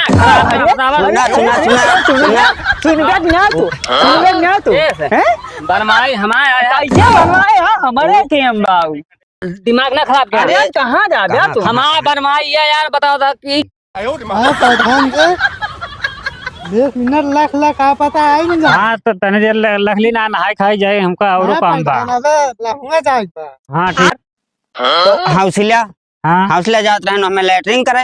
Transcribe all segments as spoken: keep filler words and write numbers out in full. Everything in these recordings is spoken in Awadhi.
अरे, सुना, सुना, सुना, सुना। सुन गया कि ना तू? सुन गया कि ना तू? हैं? बनवाई हमारे, कैसे बनवाए? हाँ, हमारे के हम बाबू। दिमाग ना खराब कर। अरे, कहाँ जा बे तू? हमार बनवाई है यार, बताओ तो कि हाँ, प्रधान जी, बीस मिनट लख लख आ पता है इनका। हाँ, तो तने जे ल-, लखली ना नहाए खाए जाए, हमका औरो हाँ, काम बा। प्रधान, अबे लहुआ जाए बा। हाँ, ठीक। तो हौसला, हाँ। हौसला जात रहन, हमें लैट्रिन करे।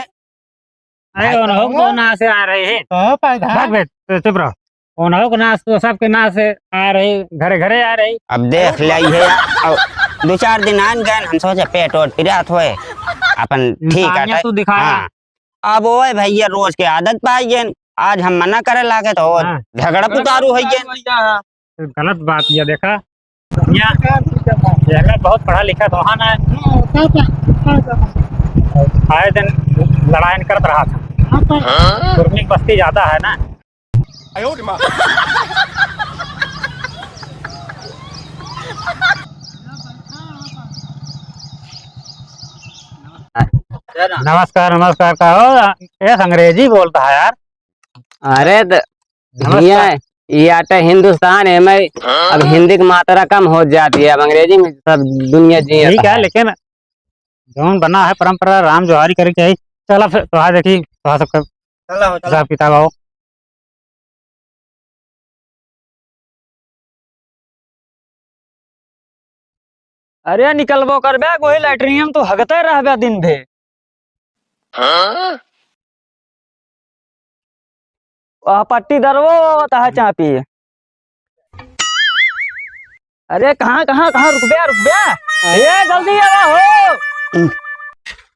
अरे, हाँ, उन्हों को ना से आ रहे हैं। हाँ, प्रधान। भाग बे, तो चुप रहो। उन्हों को ना से, तो सबके ना से आ रहे, घरे घरे आ रहे। अब देख लिया ये, अब दो चार दिन आन गए, हम सोचे पेट वोट पिरात होए, अपन ठीक है। तू दिखाया। हाँ। अब ओए भैया रोज के आदत पाई गए, आज हम मना करे लागे तो और हाँ। झगड़ा पुतारू हो गए। गलत बात ये देखा, यहाँ, यहाँ बहुत पढ़ा लिखा तो हाँ ना, आए दिन लड़ाई करत रहा था। हाँ, तो कुर्मी बस्ती ज्यादा है ना। नमस्कार, नमस्कार, का हो? ये अंग्रेजी बोलता है यार। अरे द-, नमस्कार। भैया, ये आटा हिंदुस्तान है, मैं अब हिंदी की मात्रा कम हो जाती है, अब अंग्रेजी में सब दुनिया जी ठीक है, लेकिन जौन बना है परंपरा, राम जोहारी करे के चाही। चला फिर, तो आ देखी, तो आ सबके चला हो, चला। हिसाब किताब आओ। अरे निकलबो करबे, कोई लैट्रिन में तो हगते रहबे दिन भे। हाँ? आ, पट्टी दरवो, तहा चापी। अरे, कहाँ, कहाँ, कहाँ रुकबे, रुकबे? ए, जल्दी आवा हो।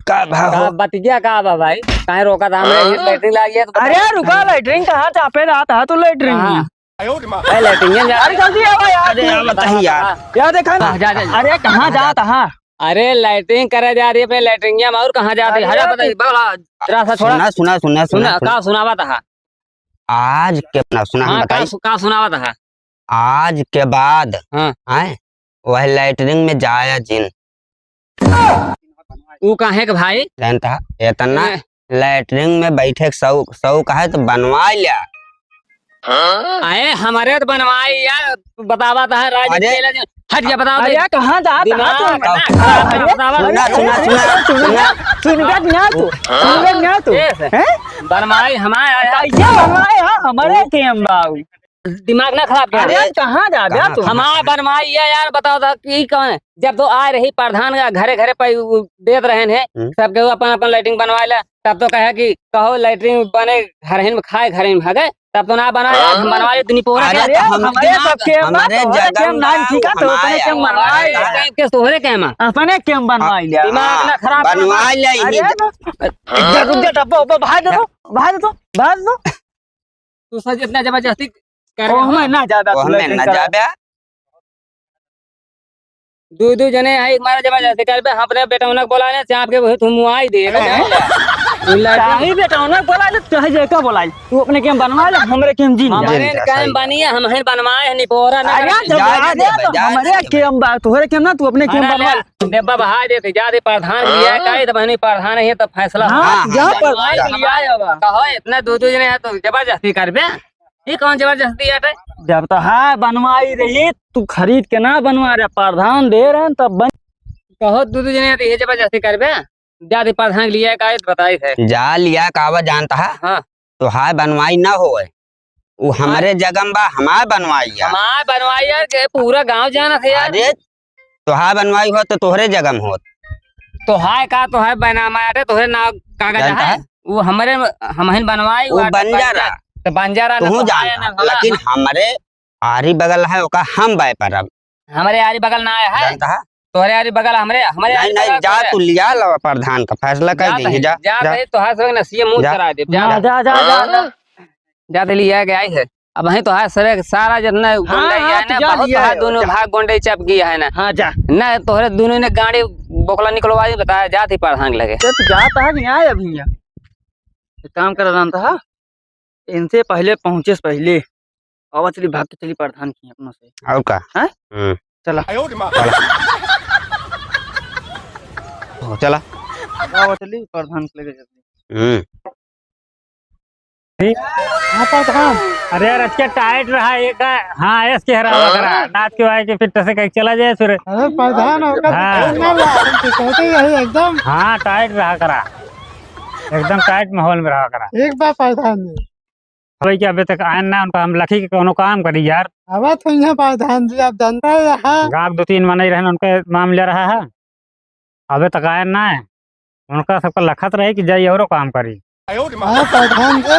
का भा हो? का बतिया का बा भाई? काहे रोका था हमरे? हाँ? ये लैट्रिन लागी है तो अरे, रुका, लैट्रिन कहाँ चापे रहा था तू लैट्रिन? कहाँ? ए, लैट्रिन जा। अरे, जल्दी आवा यार, अरे, तू। आवा तही यार। यार, देखा ना। हाँ, जा, जा, जा। अरे, कहाँ जा, तहाँ? अरे, लैट्रिन करे जा रही अपने लैट्रिन में, और कहाँ जाती? अरे, हटा, पता तू नहीं, बगला, जरा सा छोड़ा। सुना, सुना, सुना, सुना, सुना, सुना। का सुनावा तहा? आज के, ना, सुना, हम हाँ, का बताई। सु-, का सुनावा तहा? आज के बाद, हाँ। आए, वह लैट्रिन में जाया जिन। ऊ काहे के भाई? जानता है, इतना हैं? लैट्रिन में बैठे के शौक, शौक है तो बनवा लिया। आए, हमारे तो बनवाई यार, बतावा तो है, राज अरे। के ले जा। हट जा, बताओ अरे, दे। कहाँ जात दिमाग है तू? खराब, अरे, बतावा सुना, दे। सुना, सुना, सुन गया, सुन गया, सुन गया कि ना तू? सुन गया कि ना तू? कैसे? हैं? बनवाई हमारे आया। कैसे बनवाए? हाँ, हमारे ओ। के हम बाबू। दिमाग ना खराब कर। अरे, कहाँ जा बे तू? हमार बनवाई है यार, बताओ तो कि कौन है? जब तो आ रही प्रधान का घरे घरे पे उ देत रहन है, हम्म। सब केहू अपन अपन लैट्रिन बनवाए ला, तब तो कहे कि कहो लैट्रिन बने घर ही में खाए, घर ही में भागे, तब तो ना बनाए, आज हम हाँ। बनवाए इतनी पोरा अरे, के। तो हम हमारे दिमाग सबके हमारे तोहरे जगह के हम ना में ठीक है, तो हमारे अपने के हम बनवाए हमारे ला। के तोहरे के हम। अपने के हम बनवाए ला। दिमाग ना खराब कर। बनवाए ला अरे, इन्हीं तो, रुक जा, डब्बा, उब्बा, भाग दे दो, भाग दे दो, भाग दे दो। तू सर जितना जबरदस्ती कर रहे हो। हमें ना ज्यादा ओ, तू हमें लैट्रिन ना कर। ज्यादा। दू, दू जने आई, एक मारा जबरदस्ती कर बे, हम अपने बेटौना के बोला ले, चाप के वही तुम आई दे, अरे। चाहे बेटौना के बोला ले, चाहे जेका बोला ले, तू अपने के हम बनवा ले, हमरे के हम जी ले। हमरे जिन जा, के हम सही। बनिए, हम ही बनवाए हैं, निपोरा ना अरे, करे। जब जा, आ जा, जा, तो जा, हमरे जा, के हम बा-, तोहरे के हम ना, तू अपने के हम अरे, बनवा ले। ले, डब्बा बहा देते, जा दे प्रधान लिया हाँ। का, ये तो बहनी प्रधान है, तो फैसला हाँ, हाँ, जा हाँ, पर बनवाए जा। लिया है बा। कहो, इतना दू, दू जने हैं, तो जबरदस्ती कर बे। ये कौन जबरदस्ती है? जब तो है बनवाई रही, तू खरीद के ना बनवा रहे, प्रधान दे रहे हैं तब बन। कहो दू दू जने तो ये जबरदस्ती करबे, जा दे प्रधान लिया का है तो बताई है। जा लिया का आवा जानता है? हाँ। तो हाय बनवाई ना होए, वो हाँ। हमरे जगह में बा, हमार बनवाई है। हमार बनवाई है के पूरा गांव जानत है यार। अरे तोहार बनवाई होत तो तोहरे जगह में होत। तोहार का, तोहार बनामा रे, तोहरे नाम कागज जानता है? है? वो हमरे, हमहिन बनवाई, वो वो बंजारा। बंजारा। तो बंजारा ना तोहू तोहार जानता, ना, हाँ। लेकिन हमरे आरी बगल है, ओका हम बाय परब। हमरे आरी बगल ना आया है। जानता है? तोहरे आरी बगल हमरे, हमरे नहीं, आरी नहीं, बगल जा तोहरे। तू लिया ला प्रधान का फैसला कर जा दी, तही, जा, जा जा। तही, तोहार से ना सीएम मुंह जा। करा दे, जा। हाँ, जा, जा, जा, जा। जा दे लिया गया है। अब वहीं तो है सरे, सारा जितना हाँ, गुंडई हाँ, है तू ना, जा बहुत लिया तोहार है, दोनों जा। भाग गुंडई चप गया है ना। हाँ, जा। ना तोहरे दोनों ने गाड़ी बोकला निकलवा दी, बताया जात ही प्रधान के लगे। चल, तू जात है कि नहीं आए अभी यहाँ? एक काम कर रहा था, इनसे पहले पहुँचे से पहले आवा चली, भाग के चली प्रधान की अपनों से। और का? हैं? हम्म। चला। चला। ओ, चला। आवा चली प्रधान के लगे जल्दी। हम्म। हाँ प्रधान। अरे यार, आज के टाइट रहा एक, हाँ, ऐस के हरावा करा। नाच के आए के फिर टसे कहीं चला जाए फिर। अरे प्रधान, ओकर हाँ। तो ना ला, हम तो कहते ही यही एकदम। हाँ, टाइट रहा करा, एकदम टाइट माहौल में रहा करा। एक बार प्रधान जी। भाई कि अबे तक आए ना, उनका हम लखी के कोनो काम करी यार। अब तो यहाँ प्रधान जी, आप जानते हैं यहाँ। गाँव दो तीन मनई रहन, उनके मामला रहा है। अबे तक आए ना है, उनका सबका लखत रहे कि जाई औरो काम करी। हाँ, प्रधान जी,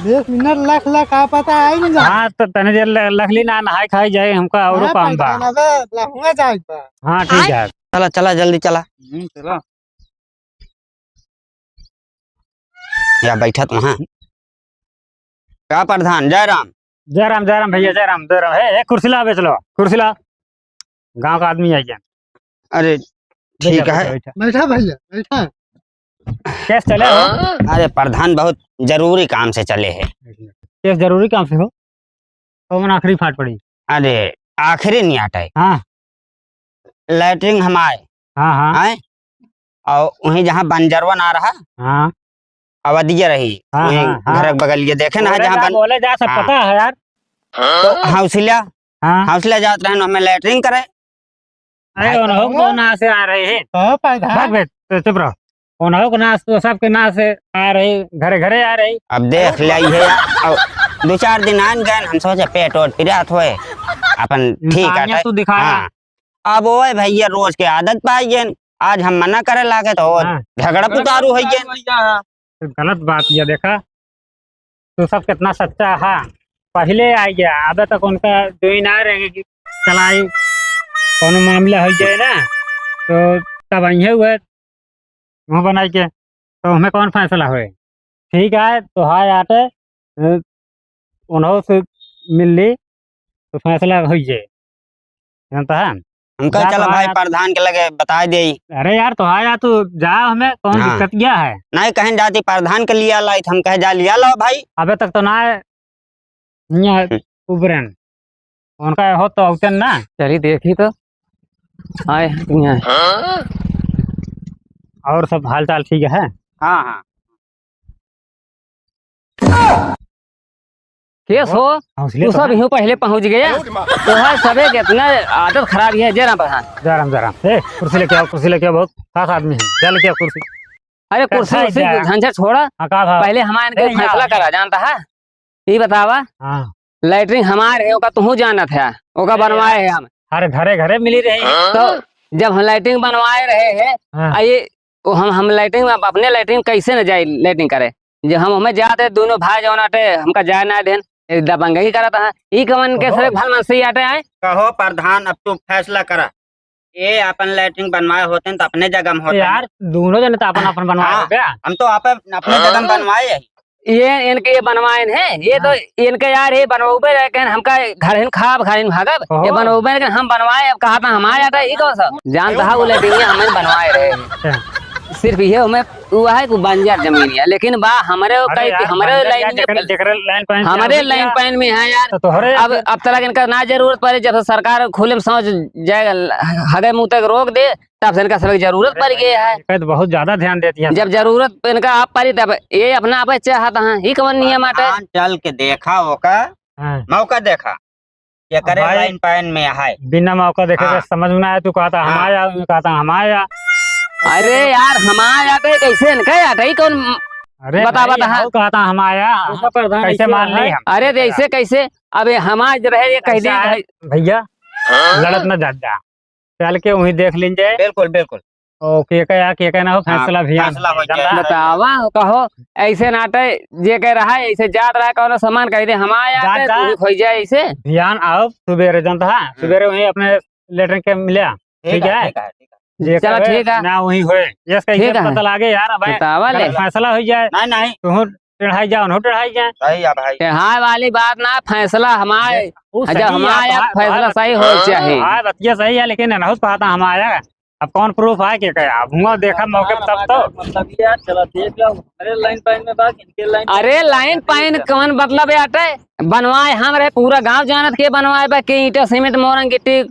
बीस मिनट लख लख का पता है नहीं जा। हाँ, तो तने जे ल-, लख ली ना, नहाई खाई जाए, हमका औरो हाँ, काम बा। प्रधान, अबे लहुआ जाए बा। हाँ, ठीक है। चला, चला, जल्दी चला। हम्म, चला। या बैठा तो हाँ। का प्रधान, जय राम। जय राम, जय राम भैया, जय राम, जय राम। हे, हे, कुर्सी ला, बेच लो, कुर्सी ला। गाँव का आदमी आ गया। अरे, ठीक है। बैठा, बैठा। बैठा भैया, बैठा। कैसे चले हो? अरे प्रधान, बहुत जरूरी काम से चले हैं। कैसे जरूरी काम से हो? कौन आखिरी फाट पड़ी? अरे, आखिरी नहीं आटा है। हाँ। लैट्रिन हमारे। हाँ, हाँ। आए? और वहीं जहाँ बंजरवन आ रहा, हाँ। अवधिया रही, हाँ, वहीं हाँ, हाँ। घर के बगल ये देखे ना, बोले जहाँ जा, बन-, बोले जा, सब हाँ। पता है यार। तो हौसला, हाँ। हौसला जात रहन, हमें लैट्रिन करे। अरे, भाई, उन्हों को ना से आ रहे हैं। हाँ, प्रधान। भाग बे, तो चुप रहो। उन्हों को ना, तो सबके ना से आ रहे, घरे घरे आ रहे। अब देख ले, ये अब दो चार दिन आन गए, हम सोचे पेट वोट पिरात होए, अपन ठीक इंसानियत आता है। तू दिखाया। हाँ। अब ओए भैया, रोज के आदत पाई गए, आज हम मना करे लागे तो और हाँ। झगड़ा पुतारू हो गए। तो गलत बात ये देखा, तू सब कितना सच्चा है। पहले आ गया, अब तक उनका जो ही ना रहेंगे कि चलाई, कोनो मामला हो जाए ना, तो तब अइहे हुए मुँह बनाई के, तो हमें कौन फैसला होए? ठीक है, तो हाय आटे, अ, उन्हों से मिल ली, तो फैसला हो जाए, जानता है? हमका जात चला भाई, भाई, प्रधान के लगे बताई देई। अरे यार, तो आया तू जा, हमें कौन हाँ। दिक्कत क्या है? नहीं, कहें जाती प्रधान के लिया लाई, हम कहे जा लिया लो भाई। अबे तक तो ना है, यहाँ हम्म। उबरन। उनका हो तो औतन ना। चली देखी तो। आए, यहाँ। और सब हाल चाल ठीक है? हाँ, हाँ। केस हो, हौसले तू तो सब है। यूं पहले पहुंच गया। तो है सबे के इतना आदत खराब है, जय राम प्रधान। जय राम, जय राम। ए, कुर्सी लेके आओ, कुर्सी लेके आओ, बहुत खास आदमी है। जा लेके आओ कुर्सी। अरे कुर्सी, कुर्सी झंझट छोड़ा। हाँ, का भाव? पहले हमारे ए, इनके यहाँ फैसला आओ। करा, जानता है? ये बतावा। हाँ। लैट्रिन हमार है, ओका तुहू जानत है, ओका अरे बनवाए यार। है हम। हर घरे घरे मिली रही है। तो जब हम लैट्रिन बनवाए रहे हैं, हाँ। आ ये, वो हम, हम लैट्रिन में, अपने लैट्रिन कैसे न जाए लैट्रिन करे? जब हम हमें जाते दोनों भाई जौन आटे, हमका जाए ना देन, ये दबंगई करत है। ई कमन के कहो। सिर्फ भलमनसी आटे आए। कहो प्रधान, अब तू फैसला करा। ये अपन लैट्रिन बनवाए होते हैं तो अपने जगह में होते हैं। यार, दोनों जने तो अपन अपन बनवाए हाँ, हो गया। हम तो आप अपने जगह में हाँ। बनवाए है। ये इनके ये बनवाए हैं, ये तो हाँ। इनके यार ये बनवाबे रहे, कहन हमका घर हिन खाब, घर हिन भागब, ओहो। ये बनवाबे रहे, हम बनवाए, अब कहा था हमारे आटा, ये कौन सा? जानता है वो लैट्रिन ये हमें बनवाए रहे। अच्छा। सिर्फ ये हमें वो है कि बंजर जमीन है, लेकिन बा हमरे अरे कई, यार, हमरे बंजर लाइन यार, में जेकरे, जेकरे लाइन पाइन से हमरे आवे लाइन क्या? पाइन में है यार। तो तोहरे अब, अब तलक इनका ना जरूरत पड़े, जब से सरकार खुले में समझ जाएगा, हगे मुँह तक रोक दे, तब से इनका सबके जरूरत अरे पड़ भाई, गई है। ये तो बहुत ज्यादा ध्यान देती है जब सरकार। जरूरत इनका आप पड़ी, तब ये अपना आप चाहता है, ये कौन नियम आटा है? हाँ, चल के देखा ओका, हाँ। मौका देखा। ये करे भाई, लाइन पाइन में है। बिना मौका देखे हाँ। के समझ में ना आए, तू कहता हाँ। हमारे आ, कहता हमारे आ। अरे यार, हमारे आटे कैसे इनका आटे ही कौन अरे बता, भाई, बता, हाँ। वो कहता हमारे आ। ऐसा प्रधान कैसे ऐसे मान ली है। हम? अरे, तो ऐसे कैसे? अबे हमारे रहे, ये कह दी ऐसा है, भाई। भैया, हाँ। लड़त न जात जा। चल के वहीं देख लीन जाए। बिल्कुल, बिल्कुल। और के का या के का ना हो, हाँ, फैसला भी फैसला हो जाए। बतावा, कहो, ऐसे नाटे, जे कह रहा है, ऐसे जात रहा है, कौनो सामान कह दे, हमारे जात आटे, जा। तू खोई जाए ऐसे। भियान आओ, सुबेरे जनता, हाँ, हम्म। सुबेरे वहीं अपने लेटर के मिले, ठीक ठीक है, है? ठीक है, ठीक है। जे चला, कहे, ठीक है। ना वहीं होए। यस, कैसे ठीक है। पता लागे यार, अब बतावा ले। गलत फैसला हो जाए। नहीं, नहीं। तू टेढ़ाई जा, उन्हों टेढ़ाई जा। सही है भाई। टेढ़ाई वाली बात ना, फैसला हमारे, ये, वो जब सही है, हमारे यहाँ भाई, फैसला भाई, सही हो हाँ, चाहिए। हाँ, बतिया सही है, लेकिन अनहुस कहता हमारा, अब कौन प्रूफ है कि क्या? अब हुआ देखा मौके पे तब तो। मतलब ये यार, चला देख लो, अरे लाइन पाइन में बा, इनके लाइन अरे पाइन लाइन में पाइन बा। कौन मतलब है आटे? बनवाए हम रहे, पूरा गांव जानत के बनवाए बा, के ईंटा, सीमेंट, मोरंग, गिट्टी,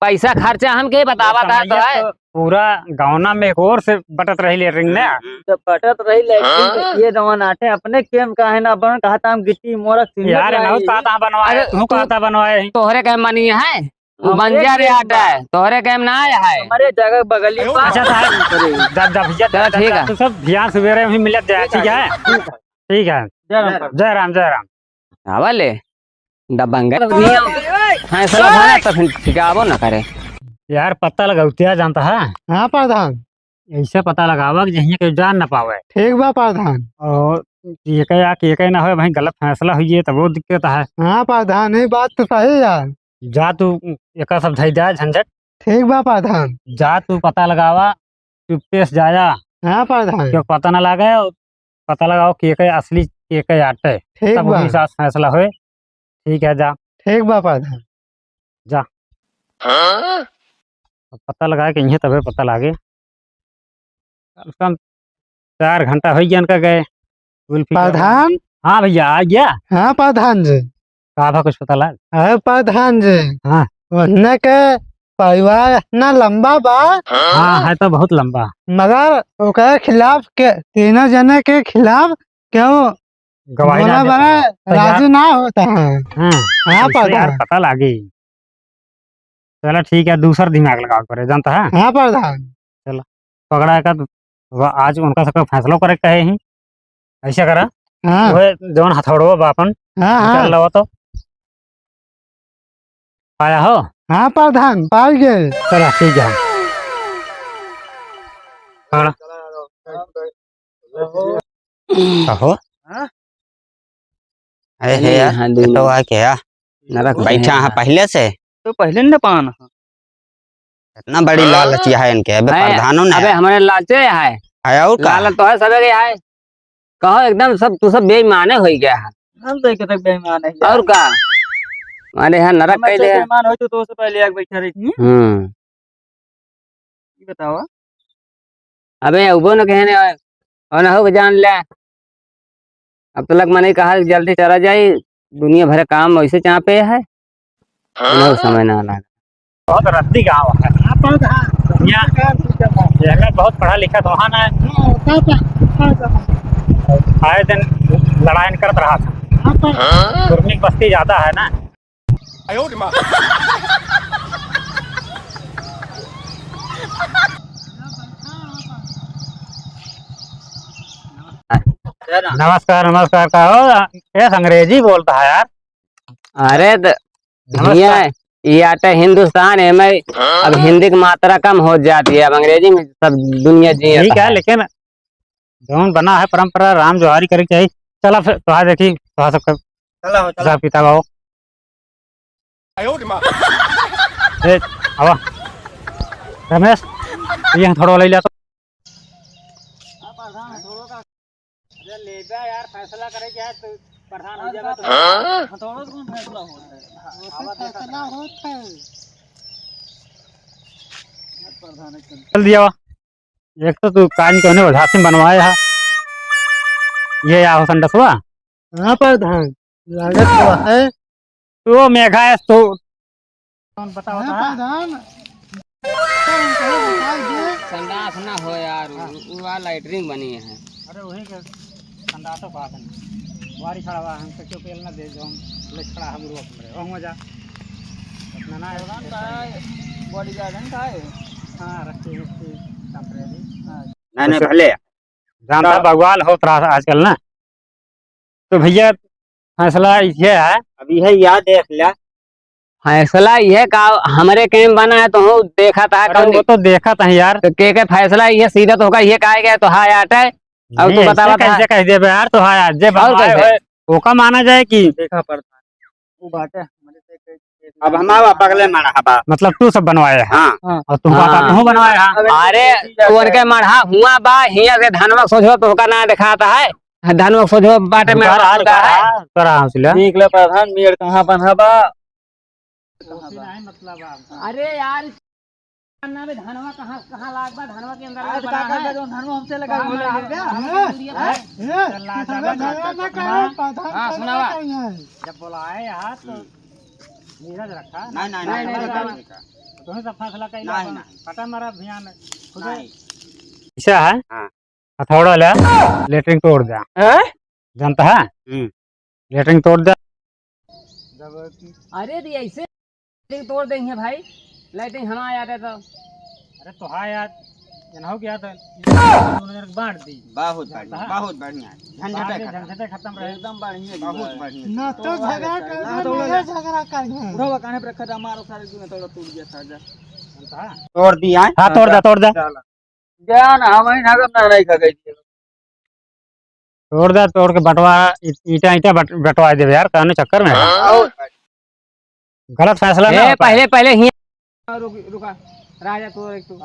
पैसा खर्चा हम के बतावा था तो है। तो पूरा गौना में एक ओर से बटत रही लेटरिन ने। हम्म। तो बटत रही लेटरिन, तो ये जवन आटे अपने केम काहे ना बन, कहा था हम गिट्टी मोरक सीमेंट यार, लाई। कहता बनवाए, अरे, तू कहता बनवाए। तोहरे कहे मानी है, वो हमरे बंजर केम आटा बा। है, तोहरे केम ना आया है। हमारे जगह बगली बा। अच्छा साहब, जब, जब, जब, चलो, ठीक है। तू सब बिहान सुबेरे वहीं मिलत जाए, ठीक है? ठीक है। जय राम, जय राम, जय राम। आवा ले, दबंग है। हाँ, साला खाना तो फिर ठिकाबो ना करे। यार, पता लगावतिया जानता है? हाँ, प्रधान। ऐसे पता लगावा कि जहिया के जान ना पावे। ठीक बा, प्रधान। और ये कहे या कि ये कहे ना होए, भाई, गलत फैसला हुई है, तब वो दिक्कत है। हाँ, प्रधान, ये बात तो सही है। जा तू, एका सब धई दे, झंझट। ठीक बा, प्रधान। जा तू, पता लगावा, चुप्पे से जाया। हाँ, प्रधान। क्यों पता ना लागे, पता लगाओ के के असली, के के आटे। ठीक तब बा। वही साथ फैसला होए। ठीक है, जा। ठीक बा प्रधान। जा। हाँ? अब पता लगा के इहे तबे पता लागे। कम से कम चार घंटा होइ गया इनका गए। गुल्फी का प्रधान? हाँ भैया, आ गया। हाँ प्रधान जी। का भा कुछ पता लाग? अरे प्रधान जी, हाँ। ओन्ने के परिवार इतना लंबा बा। हाँ, है तो बहुत लंबा। मगर ओकरे खिलाफ के, तीनों जने के खिलाफ क्यों गवाही ना बोला देता बा, है। तो यार राजी ना होता है। हाँ, हाँ, कैसे यार प्रधान। पता लागी। चलो ठीक है, दूसर दिमाग लगावे पड़े, जानता है? हाँ प्रधान। चलो, पकड़ा का तो वो आज उनका सबका फैसला करे के है ही। ऐसा करा, हाँ। वो जौन हथौड़वा बा अपन, हाँ, हाँ। निकाल लावा तो। पाया हो? हाँ प्रधान, पाई गए। चलो ठीक है। पकड़ा। कहो। हाँ? अरे हे नहीं, यार, हाँ, ये तो दोनों। आ क्या? नरक बैठा है। हाँ, पहले से? तो पहले न पान। इतना बड़ी लालची है इनके, अबे अरे, प्रधानों ने। अबे हमारे लालचे है। है और का? लालच तो है सबे के है। कहो एकदम सब, तू सब बेईमाने हो गया है। हम तो एक तक बेईमान है यार। और का? अरे हाँ, नरक हम कैले ऐसे है। बेईमान हो तो, तो उससे पहले आके बैठा रही थी। हम्म। ये बताओ। अबे उबो न कहने और, और न हो जान ले। अब तलक मने कहा जल्दी चला जाई, दुनिया भर काम वैसे चापे है, हाँ? उन्हें समय ना लगा। बहुत रद्दी गाँव है। यहाँ, यहाँ बहुत पढ़ा लिखा तो वहाँ ना है। आए दिन लड़ाई करत रहा था। हाँ? गुर्मी की बस्ती ज्यादा है ना। नमस्कार, नमस्कार, का हो? ये अंग्रेजी बोलता है यार। अरे, द-, नमस्कार। भैया, ये आटा हिंदुस्तान है, मैं अब हिंदी की मात्रा कम हो जाती है, अब अंग्रेजी में सब दुनिया जी ठीक है, है। लेकिन जौन बना है परंपरा, राम जोहारी करे के चाही। चला फिर, तो आ देखी, तो आ सबका चला हो, चला। हिसाब किताब आओ। ए, आवा। रमेश, ये हथौड़वा ले लिया तो। अरे ले जा यार, फैसला करे क्या है, तू प्रधान हो जाएगा तो। हाँ? हथौड़वा से कौन फैसला होता है? वैसे फैसला होता है। चल दिया वा। एक तो तू कान के होने उधासी बनवाए हा। ये या हो संडसवा? हाँ प्रधान, लागत तो है। तू मेघा है, तू कौन बता, हाँ बता। प्रधान। संडास ना हो यार, हाँ। उ, उ वाला लैट्रिन बनी है। अरे वही के संडासो बात है। वारी खड़ा हुआ हम तो क्यों पेल ना दे जो हम ले खड़ा हम रोक में। वहाँ जा। अपना ना है। प्रधान का है, बॉडीगार्ड है का है? हाँ, रखते हैं उसकी टेम्परेरी। हाँ। नहीं, नहीं, भले। जानता तो बवाल होत रहा आजकल ना। तो भैया, फैसला ये है। अब यह याद देख लिया। फैसला ये का हमरे कैम बना है, तो हूँ देखा था अरे, कौन वो तो देखा था यार। तो के, के फैसला ये सीधा तो होगा, ये का है, तो हाँ यार, है। अब नहीं, तू ऐसे बतावा था। कैसे कह देबे यार, तो हाँ यार, जे और बनवाए कैसे? होए, ओका माना जाए कि देखा पड़ता है। वो बात है, हमारे से कई अब हम आवा पगले मारा हबा। मतलब तू सब बनवाए है? हाँ। हाँ। और तू हाँ। बात तू बनवाए है? अरे, अरे, तू उनके मढ़ा हुआ बा, हिया से धनवा सोझो तो का ना दिखाता है। धनवा सोझो बाटे में रुका रहा, रुका रहा। रुका रहा, रुका रहा, हौसला। देख ले प्रधान, मेड़ कहाँ बना बा? कहाँ बा? अरे यार, ना बे, धनवा कहाँ, कहाँ लाग बा? धनवा के अंदर आज बना का है। करबे, जो धनवा हमसे लगा, कहाँ वो ले बना लेबे। है? हैं? हैं? चल, ला, चल, चल, चल। हाँ, सुनावा। जब बुलाए यार, तो हम्म। नीरज रखा। नहीं, नहीं, नहीं, नहीं, नहीं, नहीं, नहीं। तुम्हें सब फैसला कइला नहीं, अपन। नहीं। पता मरा भियान खुदे। नहीं। ऐसा है? हाँ। हथौड़ा ले, लेटरिन तोड़ दे। हैं? जानता है? हम्म। लेटरिन तोड़ दे। अरे दी ऐसे लेटरिन तोड़ देंगे भाई, लेटरिन हमारा याद है तो। अरे तो हाँ यार, ये ना हो गया तो दोनों जने बांट दी। बहुत बढ़िया, हाँ। बहुत बढ़िया। झंझटे बांट दे, खत्म। झंझटे खत्म रहे। एकदम बढ़िया, बहुत बढ़िया। ना तो झगड़ा कर, ना तो ना झगड़ा कर। बुढ़वा कान्हे पर खड़ा मारो सारे दिन, थोड़ा टूट गया था जा। तोड़ दिया है? हाँ, तोड़ दे, तोड़ दे। चला। जा ना, हम ही ना, हम ना, नहीं खा गई। तोड़ दे, तोड़ के बंटवा, ई-, ईंटा, ईंटा बट-, बंटवा देबे यार, कानूनी चक्कर में है। हाँ। गलत फैसला ना ए, हो पाए। पहले, पहले ही रुक, रुका। राजा तोरे तू।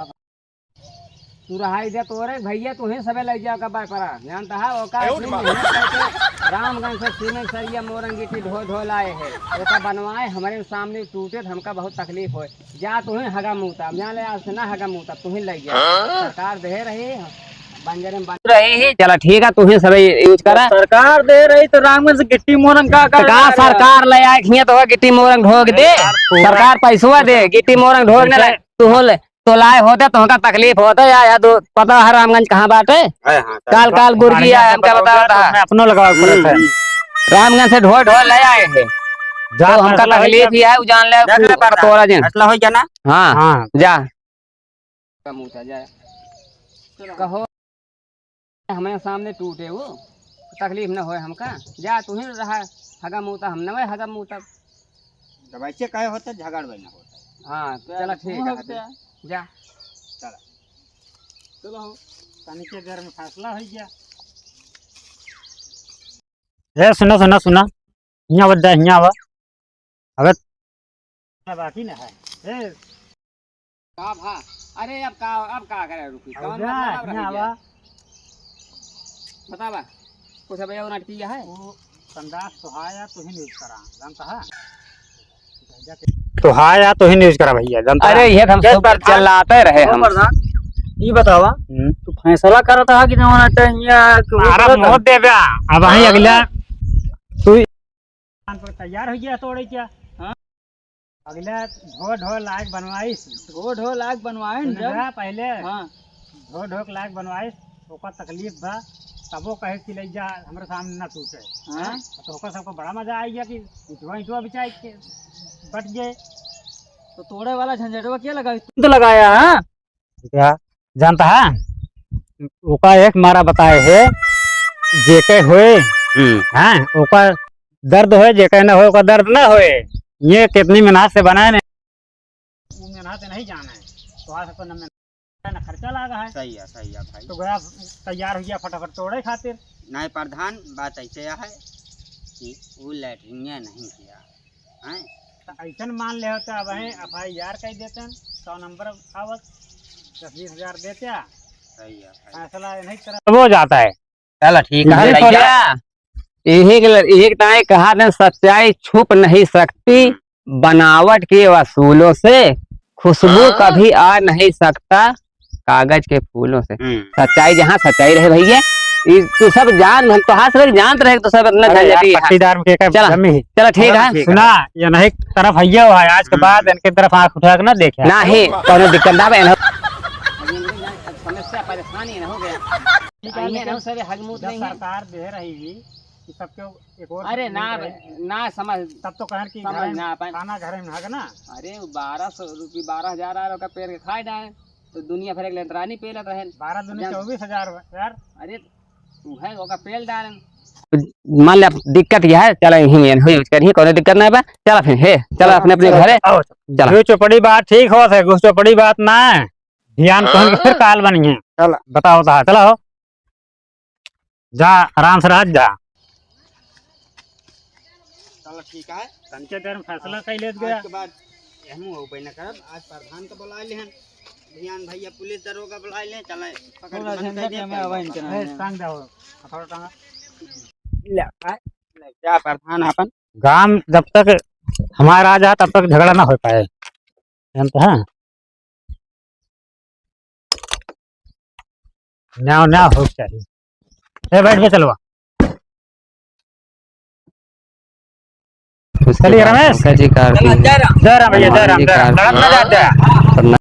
तू रहाई दे तोरे, भैया तू ही सबे लग जाओ का बाय परा। जानता है, ओका ए, उठ मार। रामगंज से सीमेंट सरिया मोरंग गिट्टी ढो ढो लाए हैं। ओका बनवाए, हमारे सामने टूटे तो हमका बहुत तकलीफ होए। जा तू ही हगा मूता, अब जान ले आज से ना हगा मूता, तू ही लग गया। हाँ? सरकार दे रही, बंजरे में बन रही है। चला ठीक है, तू ही सब यूज करा। सरकार दे रही तो रामगंज से गिट्टी मोरंग का, तो का का सरकार ले आए खिया तो गिट्टी मोरंग ढोक दे। सरकार पैसवा दे, गिट्टी मोरंग ढोक ना ले, तू हो ले। तो लाए होते तो हमका तकलीफ होता या, या तो पता है रामगंज कहाँ बाटे? हाँ, हाँ, काल, काल गुरकी आए, हमका बतावा था। अपनो लगावा पड़त है। हम्म। रामगंज से ढोल, ढोल ले आए हैं। जा तो हमका फैसला हो तकलीफ गया। ही है, उ जान ले, देख ले तू परदा। तोरा जिन। फैसला हो गया ना? हाँ, हाँ। जा। कमूता जा। कहो, हमारे सामने टूटे वो, तकलीफ न होए हमका। जा, तू ही रहा, हगा मूता, हम नवे हगा मूता। जब ऐसे कहे होते, झगड़ भी ना होता। हाँ, तो चला, ठीक है, जा। चला। चलो हो, तनिके देर में फैसला हो गया। ए, सुना, सुना, सुना। हियाँ आवा, जा, हियाँ आवा। अबे। बाकी ना है। ए। का भा? अरे, अब का, अब का करे, रुकी? अब कौन जा, मतलब अब रह हियाँ गया? आवा। बतावा। कुछ अब एगो नटकिया है? वो संडास तो है यार, तू ही न्यूज़ करा, जानता है? तो हाँ यार, तू ही न्यूज़ करा भैया, जानता अरे, है? ये तो हम सब चिल्लाते रहे हम। प्रधान, ये बतावा, हम्म। तू फैसला करत हा कि ना होना चाहिए, कि वो अरे करत हा? मत दे बे, अब वहीं अगला तू पर तैयार हो गया तोड़े क्या? हाँ। अगला ढो ढो लायक बनवाइस। ढो ढो लायक बनवाइन सुन जब। रहा पहले। हाँ। ढो ढो के लायक बनवाइस, ओकर तकलीफ बा, तबो कहे कि ले जा, हमरे सामने ना टूटे। हाँ। तो ओकर सबको बड़ा मजा आ गया कि इटवा, इटवा बिछाए के बट गए। तो तोड़े वाला झंझटवा क्या लगाई? तुम तो लगाया, हाँ? क्या जानता है? ओका एक मारा बताए है, जेके होए, हम्म। हाँ, ओका दर्द होए, जेके ना होए, ओका दर्द ना होए। ये कितनी मेहनत से बनाए ने। वो मेहनत नहीं जाना है, तो आज अपन में ना खर्चा लागा है। सही है, सही है भाई। तो गया तैयार हो गया फटाफट तोड़े खातिर। नहीं प्रधान, बात ऐसे है कि वो लैट्रिन नहीं किया। हैं? त अइसन मान ले होता, अब हैं, हम्म। एफ आई आर कइ देतन, सौ नंबर आवत, दस बीस हजार देत्या। सही है, सही। फैसला नहीं करा। तब हो जाता है। चला, ठीक है, यही भैया। यही के ल-, यही के ताई कहा देन, सच्चाई छुप नहीं सकती, हम्म। बनावट के वसूलों से, खुशबू हाँ। कभी आ नहीं सकता, कागज के फूलों से। हम्म। सच्चाई जहाँ सच्चाई रहे भैया, ई तू सब जान, हम तो हाथ से जानत रहे, तो सब इतना अरे यार, झंझटी है। पट्टीदार में के का चला, जमी है। चला, ठीक है। ठीक है। सुना, ये नहीं तरफ है, ये है, आज के हम्म। बाद इनके तरफ आँख उठा के ना देखे। ना है, कौनो दिक्कत ना बे, ना। समस्या परेशानी ना हो गया। ठीक है, आइए ना, लेकिन सरे हगमूत जब नहीं है। सरकार दे रही है कि सबके एक और अरे ना, रहे, ना समझ, तब तो कहन कि समझ घरे में, ना पाए। खाना घरे में हग ना। अरे, वो बारह सौ रुपये, बारह हजार आ रहा, ओका पेड़ के खाए डाए। तो दुनिया भर एक लेंतरानी पेलत रहेन। बारह दूनी जन- चउबीस हजार बा, यार। अरे, तू है, ओका पेल डालन। मान ले, अब दिक्कत यह है, चला, यहीं में हुई, करिए, कोनो दिक्कत नहीं बा। चला फिर, हे, चला अपने, अपने चला, घरे। आओ। चला। जो चोपड़ी बात ठीक होत है, घुस चोपड़ी बात ना है। ध्यान कौन हाँ। फिर काल बनी है। चला। बताओ तो, चला हो। जा, आराम से रह, जा। चलो, ठीक है। तनके देर में फैसला कइ लेत गया। आज के बाद हमहू हो पे न करब। आज प्रधान के बुलाए लेहन, भियान भैया पुलिस दरोगा बुलाए लेहन, चले पकड़ के पूरा बंद कर झंझट दिया, में चल। अब इनके ए, ना टांग दे हो, हथौड़ा टांगा। ले, आ, ले, जा प्रधान अपन। गांव जब तक हमारा राज है, तब तक झगड़ा ना हो पाए, जानते हैं? न्याव, न्याव होके चाहिए। ए, बैठ के चलवा। उसके चलिए बाद रमेश। शंकर जी का आरती है। जय राम भैया, जय हनुमान राम, जी जय का राम। आरती लड़त ना है। जाते हैं। प्रणाम।